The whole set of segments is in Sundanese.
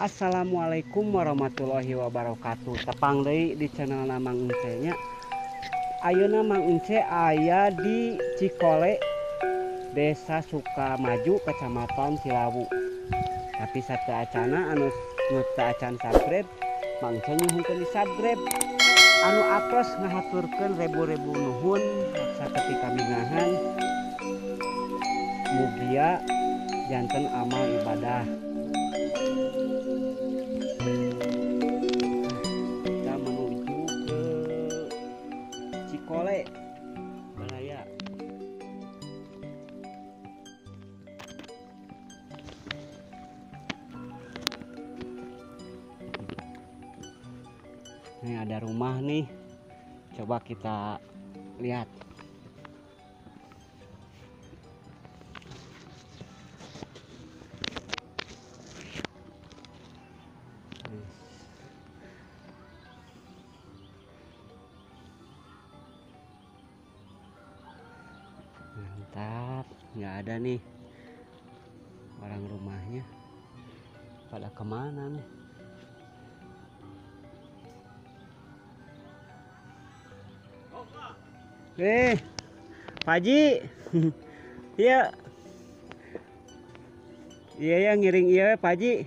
Assalamualaikum warahmatullahi wabarakatuh. Tepang deui di channel Mang Ence nya. Ayeuna Mang Ence aya di Cikole, Desa Sukamaju, Kecamatan Cilawu. Tapi sateuacana anu teu acan subscribe, Mang Ence nyuhunkeun di subscribe. Anu atos ngahaturkeun ribu-ribu nuhun saketik kabingahan. Mugia janten amal ibadah. Kita menuju ke Cikole, Balaya. Ini ada rumah nih, coba kita lihat. Mantap, nggak ada nih orang rumahnya. Pada kemana nih? Pak Haji. Iya. Iya ya ngiring iya Pak Haji.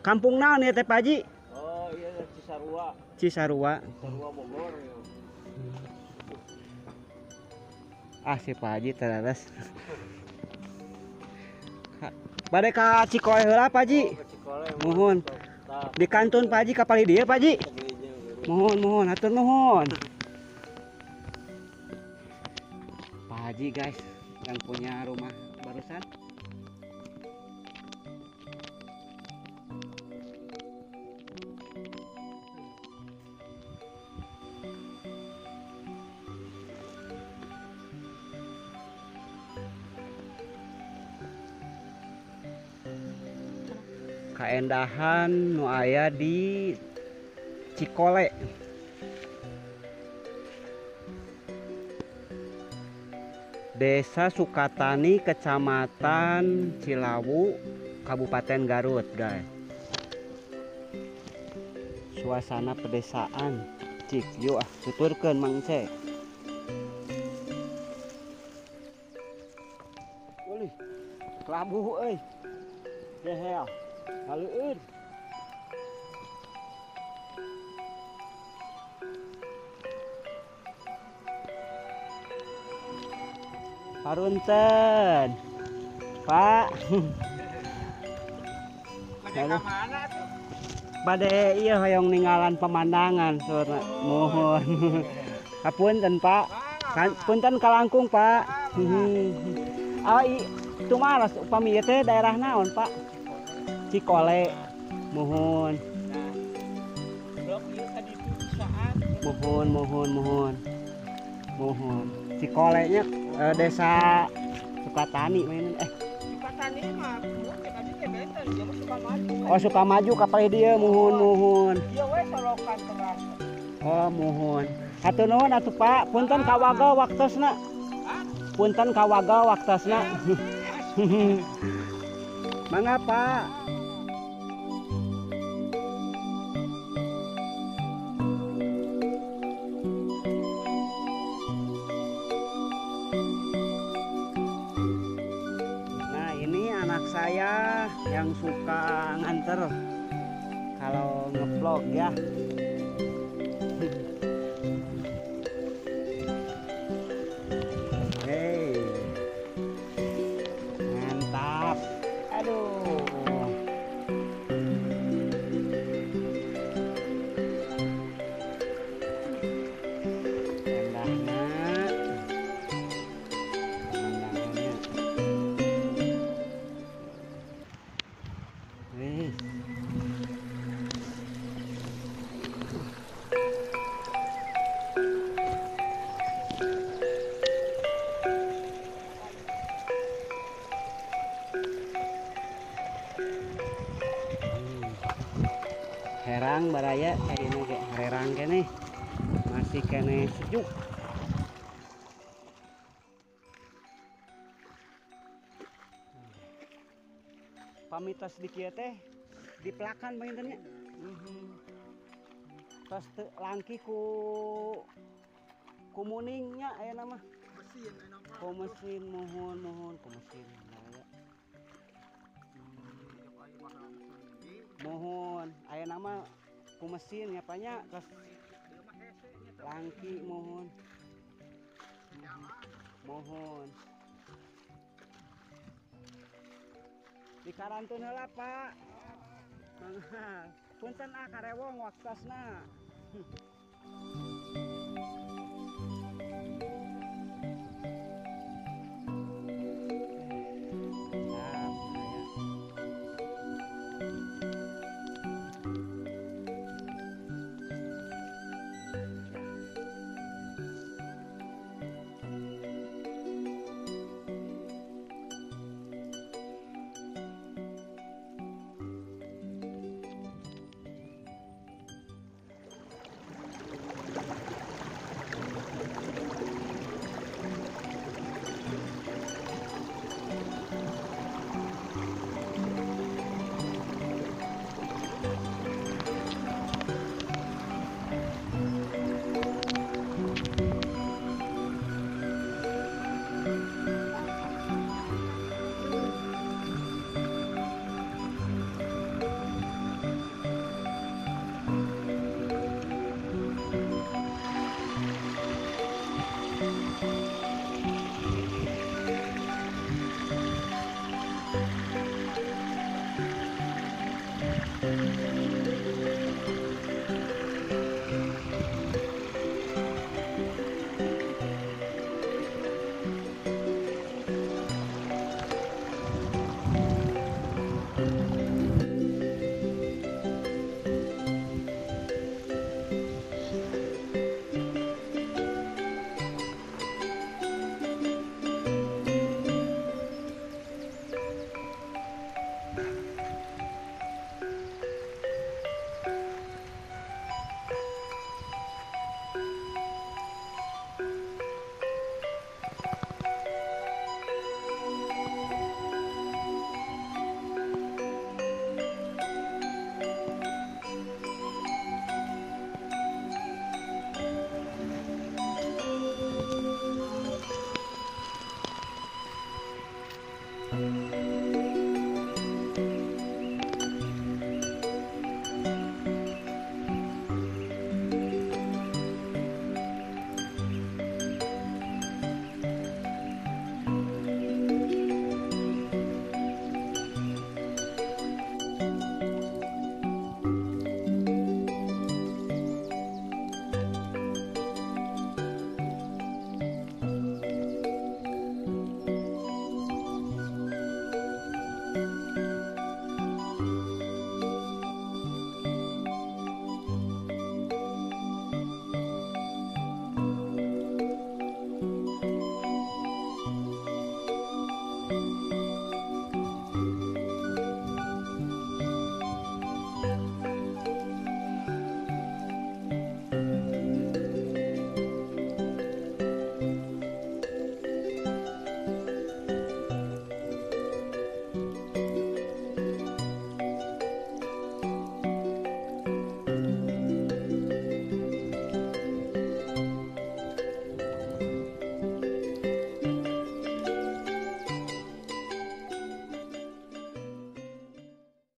Kampung naon ya teh Pak Haji? Oh iya Cisarua. Cisarua. Cisarua Bogor ya. Ah si Pak Haji teraras. Bade ka Cikole heula Pak Haji. Oh, Cikole. Muhun. Di kantun Pak Haji kapali dieu Pak Haji. Mohon, mohon, hatur nuhun. Pak Haji guys, yang punya rumah barusan. Kaendahan nu aya di Cikole. Desa Sukatani, Kecamatan Cilawu, Kabupaten Garut, guys. Suasana pedesaan. Cik, yuk ah, tuturkeun Mang Ence. Ulih, kelabuh euy. Dehel, haleueun. Parunten, Pak. Bade mana tuh? Bade iya hoyong ninggalan pemandangan surna. Mohon. Hapunten, Pak. Punten kalangkung, Pak. Oh, tumaros upami ieu teh daerah naon, Pak? Cikole. Mohon. Mohon, mohon, mohon. Mohon. Cikolenya desa Sukatani mainin Sukatani mah benten dia mah Sukamaju. Oh Sukamaju kapal dia muhun muhun. Ieu we solokan teras. Oh muhun. Hatur nuhun atuh Pak, punten kawaga waktosna. Punten kawaga waktosna. Mangga Pak. Saya yang suka nganter kalau ngevlog ya. Hey, mantap. Aduh. Endahnya. Pemandangannya. Herang baraya kayaknya kayak herang kene masih kene sejuk. Pamitos di kieu teh dipelakan panginten nya. Tos teu langki ku kumuningnya ayeuna mah. Mesin ayeuna mah. Ku mesin muhun muhun ku mesin. Nah, ya. Muhun ayeuna mah ku mesin ya Pak nya tos langki muhun. Muhun. Di karantun heula Pak. Mangga. Punten ah karewong waktosna.